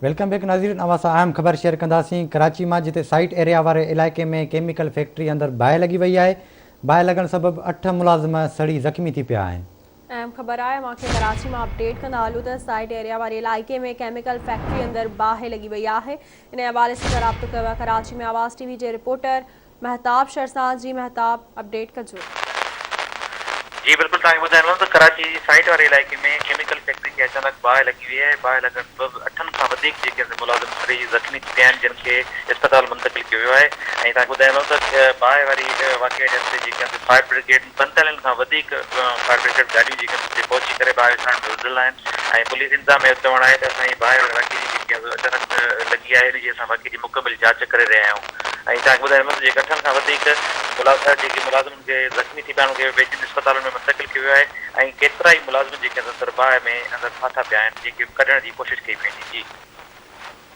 Welcome back ناظرين اوهان سان اهم خبر شيئر ڪنداسين ڪراچي مان جتي سائيٽ ايريا واري علائقي ۾ ڪيميڪل فيڪٽري اندر باهه لڳي وئي آهي باهه لڳڻ سبب اٺ ملازم سڙي زخمي ٿي پيا آهن. اهم خبر آهي اوهان کي ڪراچي مان اپڊيٽ ڪندا هلون ته سائيٽ ايريا واري علائقي ۾ ڪيميڪل فيڪٽري اندر باهه لڳي وئي آهي ان حوالي سان رابطو ڪيو آهي ڪراچي ۾ آواز ٽي وي جي رپورٽر مهتاب شرسان جي مهتاب اپڊيٽ ڪجو. جي بلڪل توهان کي ٻڌائڻ هلان ته ڪراچي جي سائيٽ واري علائقي ۾ ڪيميڪل فيڪٽري کي اچانڪ باهه لڳي وئي آهي باهه لڳڻ سبب اٺن کان وڌيڪ جيڪي ملازم سڙي زخمي ٿي پيا آهن جن کي اسپتال منتقل ڪيو ويو آهي ۽ توهان کي ٻڌائڻ هلان ته باهه واري واقعي جي هنڌ تي جيڪي فائر برگيڊ پنتاليهن کان وڌيڪ فائر برگيڊ گاڏيون جيڪي اتي پهچي ڪري باهه وسائڻ ۾ رڌل آهن ۽ پوليس انتظاميه جو چوڻ آهي ته اسان هي باهه واري واقعي جي جيڪي اچانڪ لڳي آهي ان جي اسان واقعي جي مڪمل جاچ ڪري رهيا آهيون ۽ توهان کي ٻڌايو وڃي ته جيڪي اٺن کان وڌيڪ جيڪي ملازمن کي زخمي ٿي پيا آهن ان کي ويجهن اسپتالن ۾ منتقل ڪيو ويو آهي ۽ ڪيترائي ملازم جيڪي اندر باهه ۾ اندر ڦاٿا پيا آهن جن کي ڪڍڻ جي ڪوشش ڪئي پئي وڃي جي.